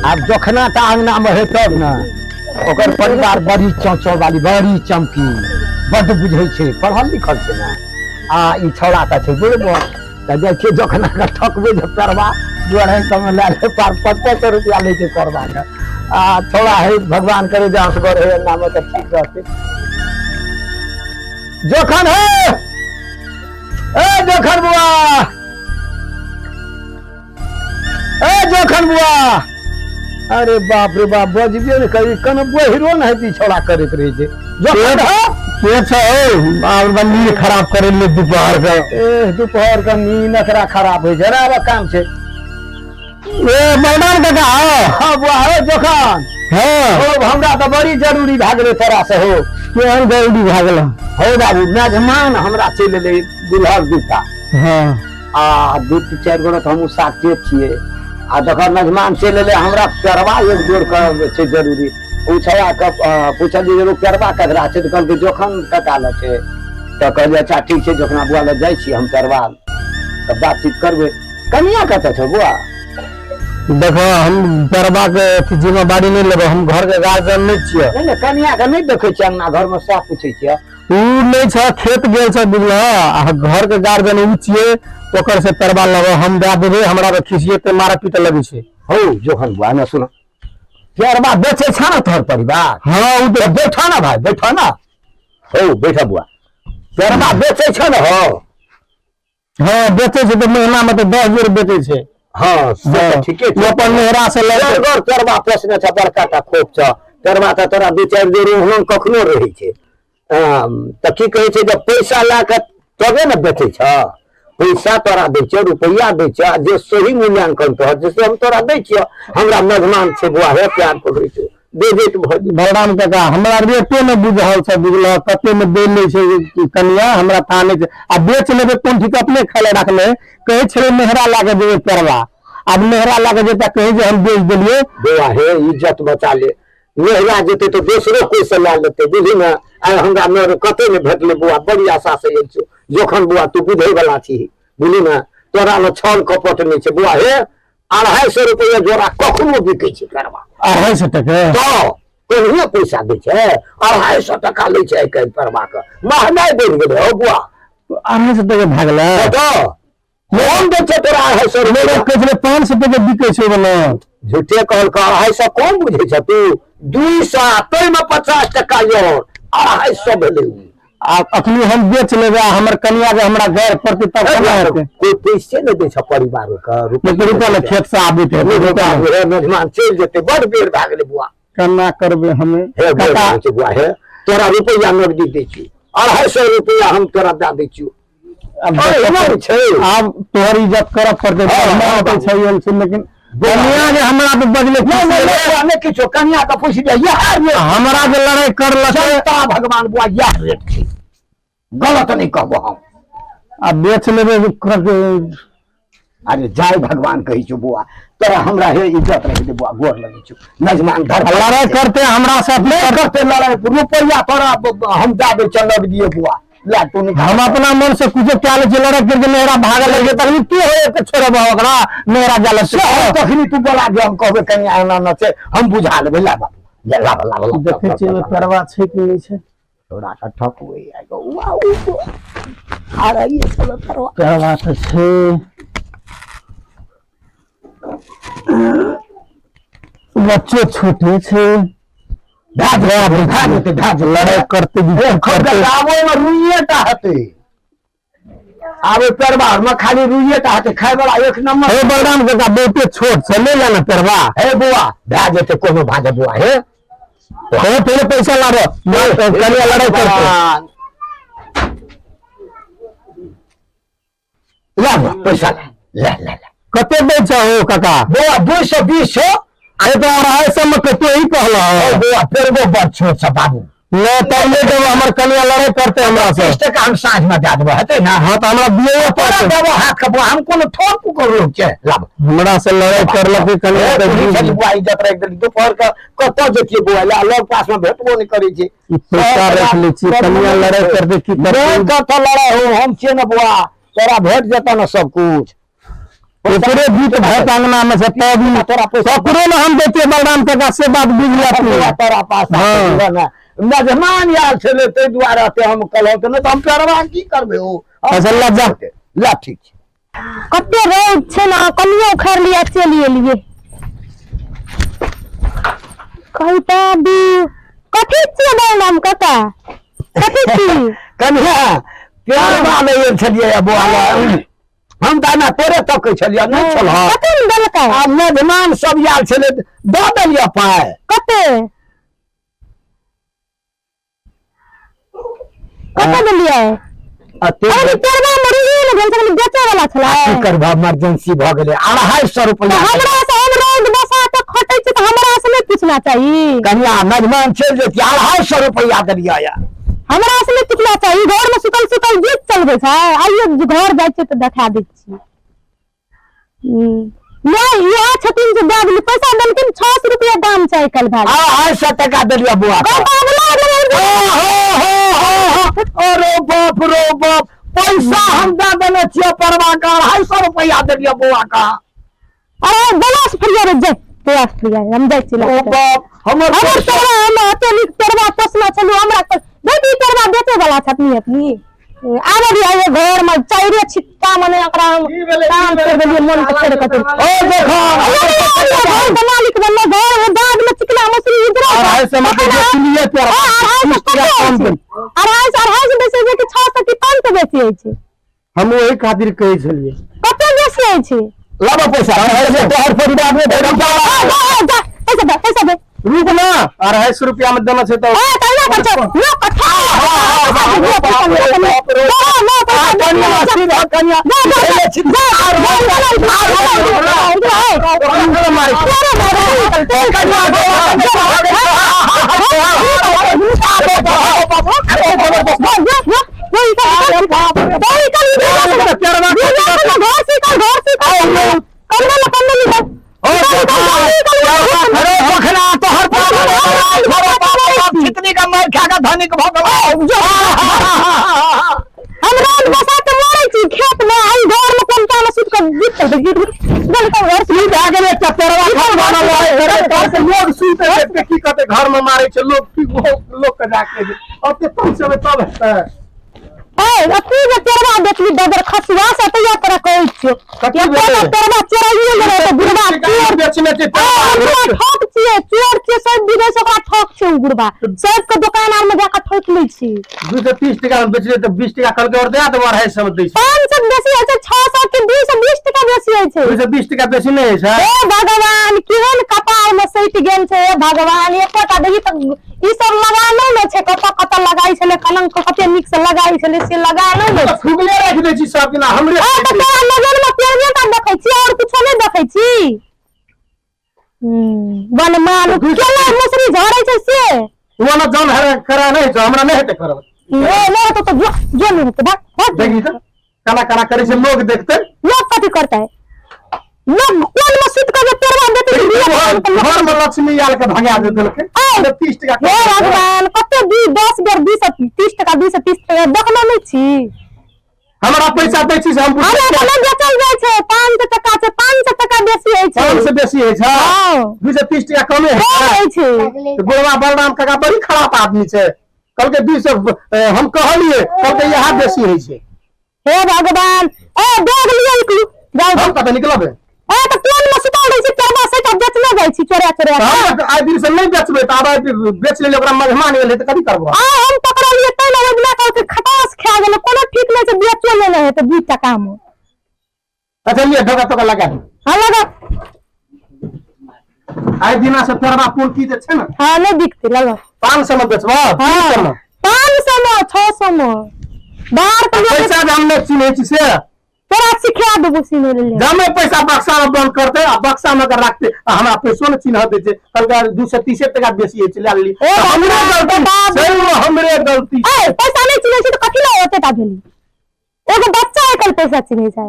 आब जखना टा अंगना में है तब ने ओकर परिवार बड़ी चौचौ वाली बड़ी चमकी बड्ड बुझै छै पढ़ल लिखल छै ने आ ई छौड़ा तऽ छै बुझबो तऽ जाइ छियै जखना के ठकबै जे परवा दू अढ़ाई सौ में लए ले पार 500 रुपया लै छै परवा के आ छौड़ा है भगवान करे जे असगर है अंगना में तऽ ठीक रहतै। जखन है ए जखन बुआ ए जखन बुआ, अरे बाप रे बाप, बजबे ने करी, कनो बहिरो ने हेती छौड़ा करैत रहै छै। जखन है के छै आब बा नींद खराब करे ले दोपहर के। ए दोपहर के नींद एकरा खराब होइ छै, अरे आब काम छै। ए बलराम काका। हाँ बुआ, हो जखन। हाँ। हो, हमरा तऽ बड़ी जरूरी भए गेलै तोरा से हो। केहन जरूरी भए गेल? हो बाबू, मेजमान हमरा चलि एलै दुल्हक दूटा। हाँ। आ दू चारि गोटे तऽ हमहूँ साथे छियै आ जखन मेजमान चलि एलै हमरा पेरवा एक जोड़ के छै जरूरी। ओ छौड़ाके पुछलियै जे पेरवा ककरा छै, तऽ कहलकै जोखन कका लग छै। तऽ कहलियै अच्छा ठीक छै, जोखना बुआ लग जाइ छियै हम पेरवा तऽ बातचीत करबै। कनिया कतऽ छौ बुआ? देखो, हम पेरवा के अथी जिम्मेदारी नहि लेबै, हम घर के गार्जियन नहि छियै। नहि नहि, कनिया के नहि देखै छियै अंगना घर में, सएह पूछै छियै। उ नहि छ, खेत गेल छ बुझल, आ घर के गार्जियन उ छियै, ओकर से पेरवा लेबै हम दए देबै। हमरा पे खिसियेते मारा पीटे लगै छै। हौ जोखन बुआ, ने सुन, पेरवा बेचै छ ने तोहर परिवार? हाँ उ तऽ बैठा ना भाई, बैठा ना, हौ बैठा बुआ, पेरवा बेचै छ ने? हौ। हाँ बेचै छै तऽ महीना में तऽ 10 जोड़ बेचै छै। हाँ से तऽ ठीके छै। ओ अपन नहिरा से लऽ के घर पेरवा पोसने छ, बड़का टा खोप छ पेरवा, तऽ तोरा दू चारि जोड़ ओहन कखनो रहै छै। तऽ की कहै छै जे पैसा लए कऽ तबे ने बेचै छ। पैसा तोरा दै छियौ, रुपैआ दै छियौ, आ जे सही मूल्यांकन तोहर जे से हम तोरा दै छियौ। हमरा मेजमान छै बुआ, हे प्यार पकड़ै छौ, दे देत भऽ जेतै। बलराम काका, हमरा रेटो नहि बुझल छै बुझल, कते मे दे लै छै कनिया हमरा था नहि छै। आ बेच लेबै कोन ठीक, अपने खाय लए राखले। कहै छलै नेहरा लए कऽ जेबै पेरवा, आब नेहरा लए कऽ जेतै कहै जे हम बेच देलियै। बौआ हे, इज्जत बचा ले, नेहरा जेतै तऽ दोसरो कोइ से लए लेतै, बुझली ने। आइ हमरा नर कते ने भेटलै बौआ, बड़ी आशा से आयल छौ। जखन बौआ तू बुझै वाला छी, बुझली ने, तोरा ने छल कपट नहि छै बौआ। हे 250 रुपया जोड़ा कखनो बिकै छै पेरवा। 250 टके? तऽ कहियो पैसा दै छै, 250 टका लै छै आइ काल्हि पेरवा के, महंगाई बढ़ि गेलै हौ बुआ। 250 टके भए गेलै? तऽ कोन दै छै तोरा 250 रुपया? कहै छलै 500 टके बिकै छै बला। झूठे कहलकै, 250 कम बुझै छ तू? 200 ताहिमे 50 टका यौ, 250 भेलै उ। आ अखनी हम बेच लेबै आ हमर कनिया जे हमरा गैर पड़तै तब केना हेतै? कोइ पैसे नहि दै छ परिवारो के रुपया। रुपया ने खेत से आबैत हेतै, रुपया ने। मेजमान चलि जेतै, बड़ बेर भए गेलै बुआ। केना करबै हमे? हे काका छै बुआ, हे तोरा रुपैआ नगदी दै छियौ, 250 रुपैआ हम तोरा दए दै छियौ। आब अरे छै। आब तोहर इज्जत करऽ पड़तै। हाँ, हाँ, हमरा बाबू। छै छै, लेकिन कनिया जे हमरा पे बजले। नहीं नहीं नहीं, बुआ, नहीं किछो, कनिया के पूछि लिअ, इएह रेट। हमरा जे लड़ाई करलकै। जनता भगवान बुआ, इएह रेट छै, गलत नहीं कहबो हम। आ बेच लेबै करके। अरे जय भगवान कहै छौ बुआ, तोरा हमरा हे इज्जत रहि दे बुआ, गोर लगै छौ। नजमान धर लड़ाई करते हमरा से नहीं करते लड़ाई, रुपैआ तोरा हम दए दै छियौ नगदिये बुआ, ले तू निकाल। हम अपना मन से कुछो कए लै छियै, लड़ाई करके नहरा भागल लगे तखनी तू हो के छोड़ब ओकरा नहरा जाला से हम तखनी तू बोला जे हम कहबै कनिया एना न छै, हम बुझा लेबै। ला बाबू, ले लाब लाब लाब। देखै छियै ओहिमे परवा छै कि नहि छै। छोड़ा के ठकबै आइ गो, उआ उ अरे ये छलो परवा। परवा तऽ छै, बच्चो छोटे छै। भए जेतै, भए जेतै, भए जेतै। लड़ाई करते विचार करते। आबो मे रुइये टा हेतै, आबे परवा मे खाली रुइये टा हेतै, खाय वाला एक नंबर। हे बलराम काका, बहुते छोट छै, ले जाना परवा। हे बुआ, भए जेतै कोनो भाजे बुआ। हे हे पहिले पैसा लाबो, कनिया लड़ाई करते। ला बुआ, पैसा ला ला ला ला। कते दै छौ हो काका? बौआ, 220 छौ। अरे तो 250 में कते ही कहला ओ बौआ, पेरबो बड़ छोट छ बाबू। नहि तब नहि देबो, हमर कनिया लड़ाई करते हमरा से। 30 टका हम साँझ में दए देबो, हेतै ने? हाँ तऽ हमरा दिएओ तोरा पड़तै। देबो हाथ के बुआ, हम कोनो थोड़ पुकर लोग छै, लाब। हमरा से लड़ाई करलकै कनिया हे, तऽ बुढ़ी बुझ। छली बुआ, इज्जत राखि देली। दोपहर के कतऽ जतियै बुआ, ला लग पास में भेटबो नहि करै छै। ई पैसा राखि लै छियै, कनिया लड़ाई करतै की करतै? नहि कतऽ लड़ाई हो, हम छियै ने बुआ, तोरा भेट जेतौ ने सब कुछ। ओकरे गीत भैत अंगना में से तब तोरा पैसा ककरो ने हम देते बलराम काका से बात बुझ तोरा लेती। तोरा पास हाँ। ना मेजमान आयल छलै ताहि दुआरे एते हम कहलहुँ तऽ नहि तऽ हम पेरवा की करबै ओ अच्छा, ला जा। ला ठीक छै। कते रौद छै ने, कनियो उखाड़ि लिअ चलि एलियै। कहू तऽ दू कथी छियै बलराम काका, कथी छी? कनिया पेरवा लऽ गेल छलियै बौआ लग। हम तऽ एना तोरे तकै छलियै, नहि छल। कते ने देलकै? आ मेजमान सब आयल छलै, दऽ देलियै पाइ। कते कते देलियै? अरे पेरवा मरिए ने भेल छलै, बेचै वाला छलै। की करबा, इमरजेंसी भऽ गेलै। 250 रुपया। हमरा से हम रौद बसा के खटै छी तऽ हमरा से नहि पूछना चाही? कनिया मेजमान चलि जेती, 250 रुपया देलियै या। हमरा से नहि पूछना चाही? घर में सुतल सुतल गीत चलबै छै। आइयो घर जाइ छियै तऽ देखा दै छी। नहि इएह छथिन जे दऽ देली पैसा, देलखिन 600 रुपया दाम छै आइ काल्हि भाई। 250 टका देलियै बौआ के। अरे बाप रो बाप, पैसा हम दऽ देने छियै परवा के, 250 रुपया देलियै बौआ के। अरे बला से फरिया रे, जाय बला से फरिया, हम जाइ छी। ओ बाप हमर हमर तरवा, हम एते नीक तरवा पोसने छलहुँ, हमरा बेटी तरवा बेचै वाला छथिन अपनी। आब अभी आइए घर में चाइरे छिट्टा मने ओकरा हम काम कर देलियै मन के छोड़ के। ओ देखो घर के मालिक बनलो, घर में दाग में चिकना मछली उजरा। 250 में तऽ बेचलियै पेरवा। 250 30 टका कम देल। 250 250 बेचै छै कि 600 कि 500 बेचै छै? हम ओहि खातिर कहै छलियै। कते बेचै छै? लाबो पैसा, तोहर परिवार में जा, पैसा दे, पैसा दे। रुक ना, 250 रुपया में देना छै तऽ ए तहिना कर छौ लो कथा। कनिया कनिया अरे बखना तोहर छितनी का मार खा के धनिक भऽ गेलौ। हम रात बसा के मरै छी खेत में, आई घर में कोनटा में सुत के गीत चलते गीत गल के घर ई भए गेलै एकटा पेरवा घर बनल रहै, घर से लोग सुनते देखते की कहते, घर में मारै छै लोग की लोग के जाके ओते कम समय तब हेतै। ए अथी जे पेरवा देखली डगर खसुआ से तैया तोरा कहै छियौ। कथी ये भेलै? कोना पेरवा चोराइए गेलै तऽ बुढ़वा चोर बेचने छै। ए, बुढ़वा ठक छियै, चोर छियै सब विदेश, ओकरा ठक छै उ बुढ़वा, सबके दोकान आर में जाके ठक लै छी। 230 टका में बेचलियै तऽ 20 टका कहलकै और दए देबो, 250 में दै छै। 500 बेसी होइ छै, 600 के 220 टका बेसी होइ छै। 220 टका बेसी नहि होइ छै। हे भगवान, केहन कपार में सटि गेल छै। हे भगवान, एकोटा देखी तऽ ई सब लगानो ने छै, कतऽ कतऽ लगाइ छलै, कलंक कते नीक से लगाइ छलै से लगानो ने छै। खुगले राखि दै छी सब दिना हमरे। ए तऽ तोरा नजर में पेड़े टा देखै छी और कुछो नहि देखै छी। बनमान केना मसुरी झड़ै छै से ओ ना जन हरे करा नहि छै, हमरा नहि हेतै करल। ए नहि हेतौ तऽ जो जो, नहि हेतौ भाग भाग। देखी तऽ केना केना करै छै, लोग देखतै। लोग कथी करतै? लोग कोन में सुत के जे पेड़वा देतै से बिया घर तऽ लोग घर में लक्ष्मी आयल के भगा देलकै। ऐ! 30 टका। हे भगवान, कते 10 बेर 230 टका, 230 टका देखलो नहि छी। हमरा पैसा दै छी से हम हमरा पुछै। तऽ नहि बेचल जाइ छै, 500 टका छै, 500 टका बेसी होइ छै। 500 बेसी होइ छै? हँ। 230 टका कमे होइ कम छै। होइ छै। तऽ बुढ़वा बलराम काका बड़ी खराब आदमी छै। कहलकै 200, हम कहलियै, कहलकै इएह बेसी होइ छै। हे भगवान, ए बैग लिअ, निकलू जाउ। हम कतऽ निकलबै? ए तऽ कोन में सुतल रहै छी? पेड़वा से तऽ बेचने जाइ छी चोरा चोरा तऽ कऽ। हम आइ दिन से नहि बेचबै तऽ आब आइ बेच लेलियै, ओकरा मेहमान एलै तऽ कथी करबो? आ हम पकड़लियै तै ने, ओहि दिना कहलकै खटास खा गेलै, कोनो ठीक नहि छै, बेचो लेने हेतै 20 टका मे। अच्छा लिअ, ढोका तोका लगा दू। हँ लगा। आइ दिना से पेड़वा पुलकी जे छै ने। हँ नहि बिकतै, लगा। 500 मे बेचबो? हँ। 300 मे? 500 मे, 600 मे बाहर के लोक। पैसा जे हम नहि चिन्है छी से। तोरा सिखा देबो सिने लेल। जमे पैसा बक्सा में बंद करते आ बक्सा में के रखते आ हमरा पैसो ने चिन्ह दै छै। कहलकै 230 टका बेसी होइ छै, लए लेली। ए तऽ हमरे भगवान, गलती बता दू। सही में हमरे गलती। ए पैसा नहि चिन्है छै तऽ कथी लए ओतेटा भेली? एगो बच्चा आइ काल्हि पैसा चिन्है छै।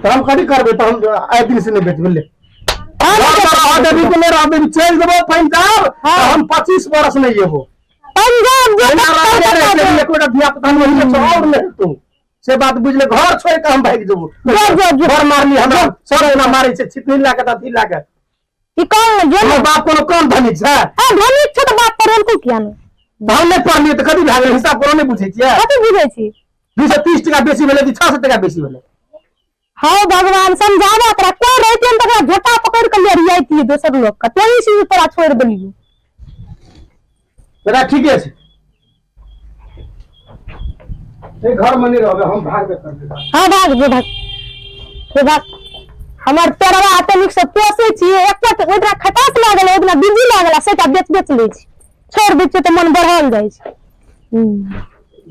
तऽ हम कथी करबै? तऽ हम आइ दिन से नहि बेचबै, ले। हँ, नहि घर पर बेचबै। रह देबी कि नहि रह देबी, चलि देबो पंजाब हँ। तऽ हम 25 बरस नहि एबो। पंजाब जे एना कतौ रहले कतौ रहै जे। एकोटा धिया पुता नहि छै और नहि हेतौ। से बात बुझले घर छोड़ के हम भागि जेबो। जो, जो, जो। घर मारली हमरा, सब एना मारै छै, छितनी ला के अथी ला के। ई कौन जो हमर बाप कोनो कम धनिक छै? आ धनिक छै तऽ बाप पढ़ेलको किया ने? तऽ हम नहि पढ़लियै तऽ कथी भए गेलै? हिसाब कोनो नहि बुझै छियै? कथी बुझै छी? 230 टका बेसी भेलै कि 600 टका बेसी भेलै? हौ भगवान, समझाबा तोरा कोई रहितियै ने तकरा झोटा पकड़ के लेरियाइतियै दोसर लोग के, तोही से तोरा छोड़ देलियो। बेटा ठीके छै, एहि घर मे नहि रहबै हम, भागबे करबै। हाँ भाग जो, भाग जो, भाग। हमर पेड़वा एते नीक से पोसै छियै, एकटा तऽ ओहि दिना खटास लागल, ओहि दिना बिजी लागल आ सेटा बेच बेच लै छी, छोड़ि दै छियै तऽ मन बढ़ल जाइ छै।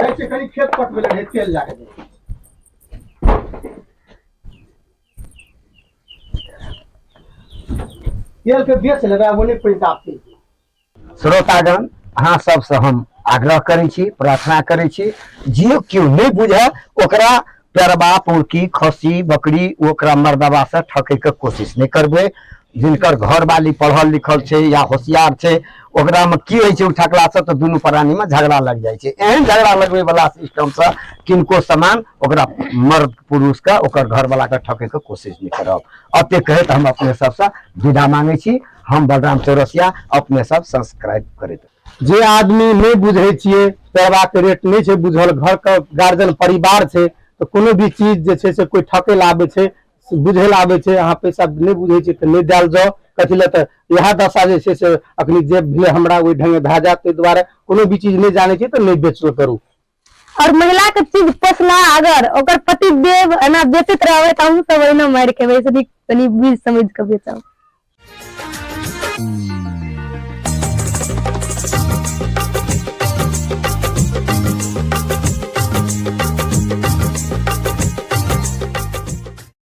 जाइ छियै कनि खेत पटबै लए, तेल लए कऽ। तेल के बेच लेबै, आब ओ नहि पैसा आपसी। श्रोतागण, अहाँ सबसँ हम आग्रह करै छी, प्रार्थना करै छी, जे केओ नहि बुझे ओकरा पेरबा पुरकी खस्सी बकरी ओकरा मर्दबा से ठकै के कोशिश नहि करबै। जिनकर घरवाली पढ़ल लिखल छै या होशियार छै, ओकरामे की होइ छै, ओ ठकलासँ तऽ दुनू प्राणीमे झगड़ा लागि जाइ छै। एहन झगड़ा लगबै वाला सिस्टमसँ किनको सामान ओकरा मर्द पुरुषके ओकर घरवलाके ठकैके कोशिश नहि करब। एते कहैत हम अपने सबसँ विदा मांगै छी। हम बलराम चौरसिया, अपने सब सब्सक्राइब करैत। जे आदमी नहि बुझै छियै, पेरबाके रेट नहि छै बुझल, घरके गार्जियन परिवार छै, तऽ कोनो भी चीज जे छै से कोइ ठकै लए आबै छै, बुझै लए आबै छै, अहाँ पैसा नहि बुझै छियै तऽ नहि देल जाउ। कथी लए तऽ इएह दशा जे छै से अखनी जे भेलै हमरा ओहि ढंगे भए जायत। ताहि दुआरे कोनो भी चीज नहि जानै छियै तऽ नहि बेचल करू। और महिला के चीज पोसला अगर ओकर पति देव एना बेचैत रहबै तऽ अहूँ सब ओहिना मारि खेबै। से नीक कनि बुझि समझि कऽ बेचब।